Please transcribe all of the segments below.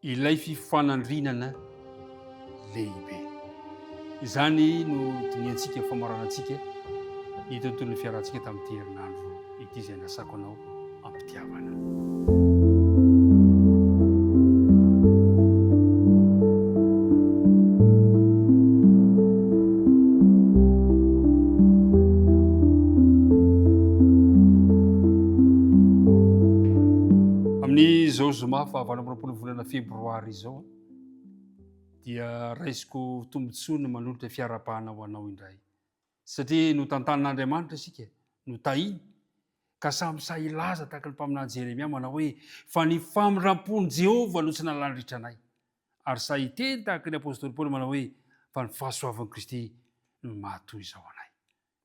Ilay fifanandrinana lehibe. Izany no dinihantsika famaranantsika ny tontolon'ny fiarahantsika tamin'ity herinandro ity izay nasako anao am-pitiavana. Amin'izao zoma faha 28 volana febroary izao dia raisiko tombontsoa ny manolotra fiarahabana ho anao indray satria notantanin'Andriamanitra isika, notahiny ka samy sahy hilaza tahaka ny mpaminany Jeremia manao hoe fa ny famindram-pon'i Jehovah no tsy nalanritra anay ary sahy hiteny tahaka ny apostoly Paoly manao hoe fa ny fahasoavan'i Kristy no mahatoy izao anay.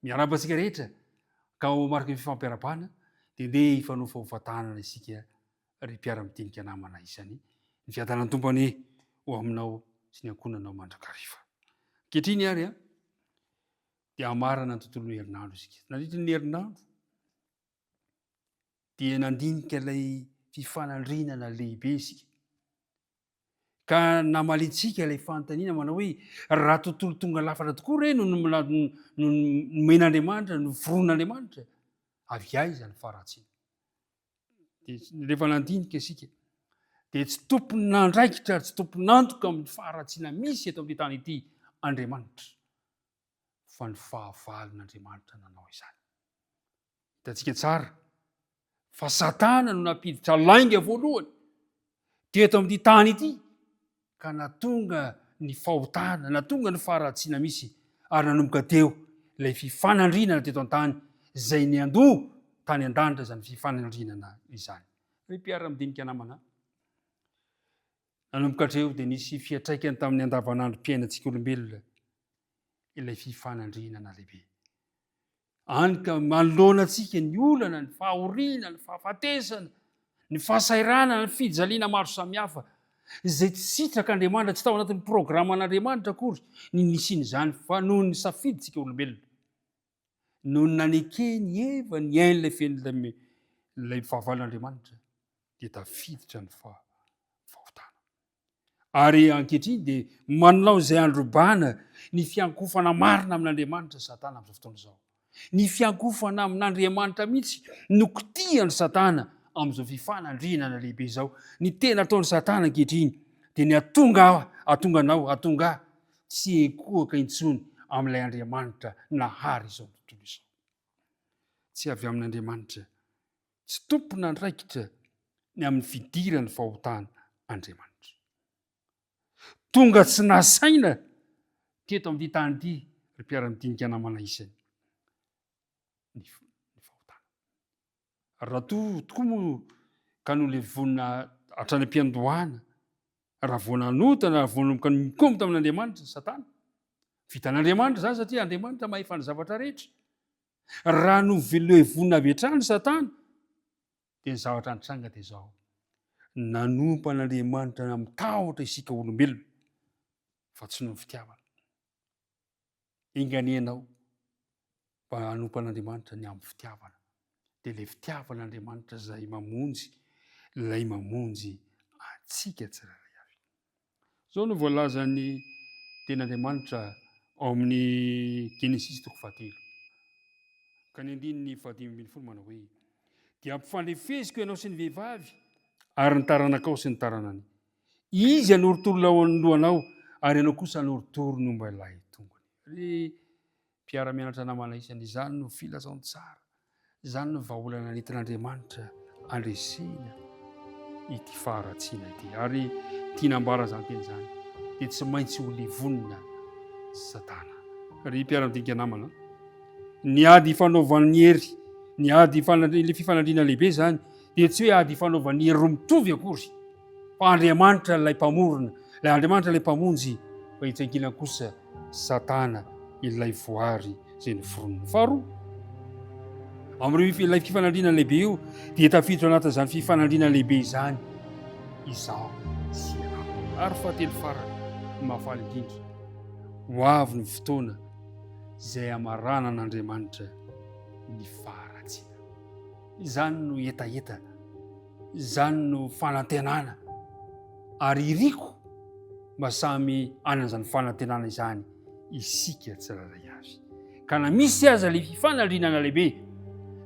Miarahaba antsika rehetra ka ho mariky ny fifampiarahabana dia ndeha hifanofahofa tanana isika ry mpiara-midinika namana isany. Ny fiadanan'ny Tompo anie ho aminao sy ny ankohonanao mandrakariva. Ankehitriny ary a dia hamarana ny tontolon'ny herinandro isika. Nandritra ny herinandro dia nandinika ilay fifanandrinana lehibe isika. Ka namalintsika ilay fanontaniana manao hoe raha tontolo tonga lafatra tokoa re no nomen'Andriamanitra, noforon'Andriamanitra, avy aiza ny faharatsiana? Dia rehefa nandinika isika dia tsy tompon'andraikitra ary tsy tompon'antoka amin'ny faharatsiana misy eto amin'ity tany ity Andriamanitra fa ny fahavalon'Andriamanitra nanao izany. Hitantsika tsara fa Satana no nampiditra lainga voalohany teto amin'ity tany ity ka natonga ny fahotana, natonga ny faharatsiana misy ary nanomboka teo ilay fifanandrinana teto an-tany izay niandoha tany an-danitra izany fifanandrinana izany. Ry mpiara-midinika namana, nanomboka hatreo dia nisy fiantraikany tamin'ny andavanandrom-piainantsika olombelona ilay fifanandrinana lehibe. Any ka manoloana antsika ny olana, ny fahoriana, ny fahafatesana, ny fahasahiranana, ny fijaliana maro samihafa, izay tsy sitrak'Andriamanitra, tsy tao anatin'ny programan'Andriamanitra akory ny nisian'izany, fa noho ny safidintsika olombelona, noho ny naneken'i Eva nihaino ilay fen'ilay ilay fahavalon'Andriamanitra, dia tafiditra ny fahotana. Ary ankehitriny dia manao izay handrobana ny fiankofana marina amin'Andriamanitra Satana amin'izao fotoana izao. Ny fiankofana amin'Andriamanitra mihitsy no kitihan'i Satana amin'izao fifanandrinana lehibe izao. Ny tena ataon'i Satana ankehitriny dia ny hatonga aho, hatonga anao, hatonga ahy tsy hiankohoka intsony amin'ilay Andriamanitra nahary izao tontolo izao. Tsy avy amin'Andriamanitra Tsy tompon'andraikitra ny amin'ny fidiran'ny fahotana Andriamanitra. Tonga tsy nasaina teto amin'ity tany ity ry mpiara-midinika namana isany ny fahotana. Raha toa tokoa moa ka nolevonina hatrany am-piandohana, raha vao nanota na vao nanomboka nikomy tamin'Andriamanitra Satana, vitan'Andriamanitra izany satria Andriamanitra mahefa ny zavatra rehetra. Raha novelevonina avy hatrany Satana, dia ny zavatra nitranga dia izao, nanompo an'Andriamanitra amin'ny tahotra isika olombelona, fa tsy noho ny fitiavana. Enga anie ianao mba hanompo an'Andriamanitra ny amin'ny fitiavana. Dia ilay fitiavan'Andriamanitra izay mamonjy, ilay mamonjy antsika tsirairay avy. Izao no voalazan'ny Tenin'Andriamanitra ao amin'ny Genesisy toko fahatelo, ka ny andininy fahadimy ambin'ny folo manao hoe, Dia ampifandrefesiko ianao sy ny vehivavy, ary ny taranakao sy ny taranany. Izy hanorotoro ny lohanao, ary ianao kosa hanorotoro ny ombalahy tongony. Ry Mpiara-mianatra namana isany, izany no filazantsara, izany no vahaolana nentin'Andriamanitra handresena ity faharatsiana ity. Ary tiana ambara izany teny izany, dia tsy maintsy ho levonina Satana. Ry mpiara-midinika namana, ny ady ifanaovan'ny hery, ny ady ilay fifanandriana lehibe izany, dia tsy hoe ady ifanaovan'ny hery roa mitovy akory, fa Andriamanitra ilay mpamorona, ilay Andriamanitra ilay mpamonjy, fa etsy ankilany kosa Satana ilay voary izay noforoniny. Faharoa, amin'ireo ilay fifanandrinana lehibe io dia tafiditra ao anatin'izany fifanandrinana lehibe izany izaho sy ianao. Ary fahatelo farany, ny mahafaly indrindra, ho avy ny fotoana izay hamaranan'Andriamanitra ny faharatsiana. Izany no hetaheta, izany no fanantenana. Ary iriko mba samy hanana izany fanantenana izany isika tsirairay avy. Ka na misy aza ilay fifanandrinana lehibe,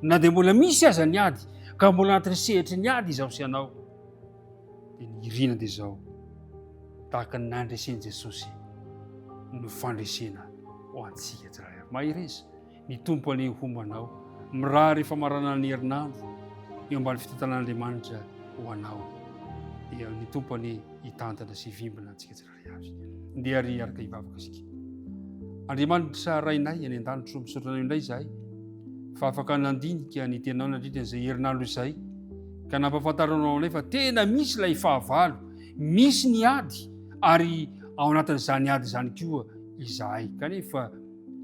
na dia mbola misy aza ny ady, ka mbola anatin'ny sehatry ny ady izaho sy ianao, dia ny irina dia izao, tahaka ny nandresen'i Jesosy no fandresena ho antsika tsirairay avy. Mahereza, ny Tompo anie homba anao, mirary famaranana ny herinandro eo ambany fitantanan'Andriamanitra ho anao. Dia ny Tompo anie hitantana sy hivimbina antsika tsirairay avy. Ndeha ary hiaraka hivavaka isika. Andriamanitra Rainay any an-danitra, misaotra anao indray izahay fa afaka nandinika ny tenanao nandritra izay herinandro izay ka nampahafantaranao anay fa tena misy ilay fahavalo, misy ny ady ary ao anatin'izany ady izany koa izahay. Kanefa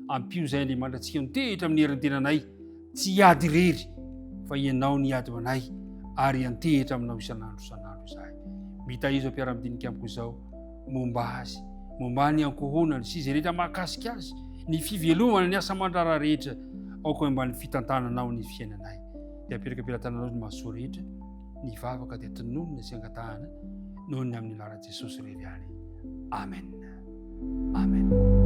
ampio izay Andriamanitra antsika mitehitra amin'ny herin'ny tenanay, tsy hiady irery fa ianao ny hiady ho anay ary hiantehitra aminao isan'andro isan'andro izahay. Mitahizo mpiara-midinika amiko izao momba azy, momba ny ankohonany sy izay rehetra mahakasika azy, ny fivelomana, ny asa aman-draharaha rehetra, aoka ho ambany fitantananao ny fiainanay. Dia apetraka am-pelatananao ny mahasoa rehetra, ny vavaka dia tononina sy angatahana noho ny amin'ny anaran'i Jesosy irery ihany. Amen. Amen.